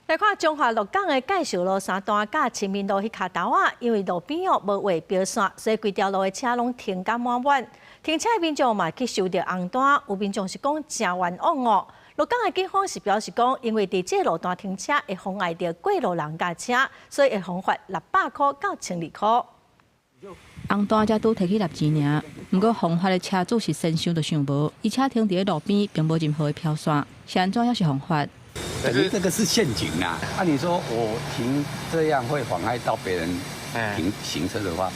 來看彰化鹿港的介壽路三段佮親民路彼跤頭仔，因為路邊哦無畫標線，所以規條路的車攏停甲滿滿。停車的民眾嘛去收著紅單，有民眾是講誠冤枉哦。鹿港的警方是表示講，因為佇這個路段停車會妨礙著過路人佮車，所以會予罰600箍到1200箍。紅單才拄提去納錢爾，毋過予罰的車主是先想都想無，伊車停佇咧路邊，並無任何的標線，是按怎猶是予罰？等於這個是陷阱啊！按你說我停這樣會妨礙到別人停行車的話，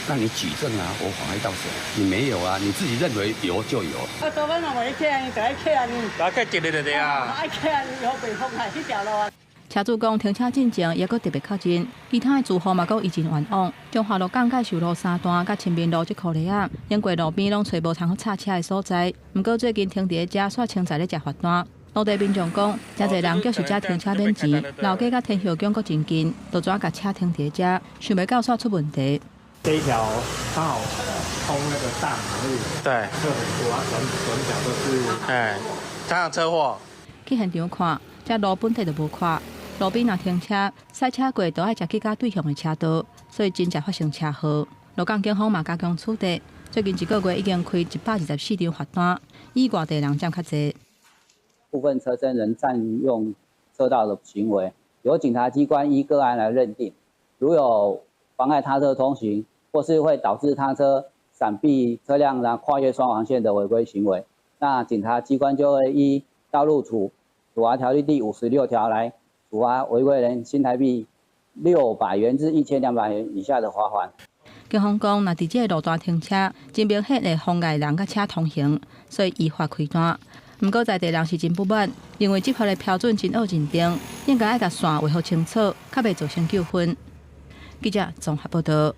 那你舉證啊，我妨礙到誰？你沒有啊，你自己認為有就有。啊，昨晚若無去車，就愛客啊呢。來客一日就對啊。愛客啊，好被妨礙這條路啊。車主講停車進前，猶閣特別確認，其他的住戶嘛講伊真冤枉。彰化鹿港介壽路三段佮親民路這箍犁仔，經過路邊攏揣無通好插車的所在。毋過最近停佇咧遮，煞穿在咧食罰單。當地民眾講，誠濟人叫是遮停車免錢，老街佮天后宮閣真近，就怎共車停佇咧遮，想袂到煞出問題。這一條剛好通那個大馬路，車很多啊，轉轉角都是，哎，常常車禍。去現場看，這路本體就無寬，路邊若停車，賽車過都愛食去佮對向的車道，所以真濟發生車禍。鹿港警方嘛加強取締，最近一個月已經開124張罰單，以外地人佔較濟。部分車身人佔用車道的行為，由警察機關依個案來認定。如有妨礙他車通行，或是會導致他車閃避車輛然後跨越雙黃線的違規行為，那警察機關就會依道路處罰條例第56條來處罰違規人新台幣600元至1200元以下的罰款。警方講，若佇這個路段停車，真明顯會妨礙人佮車通行，所以依法開單。毋過在地人是真不滿，認為執法的標準真惡認定，應該愛共線畫予清楚，較袂造成糾紛。記者綜合報道。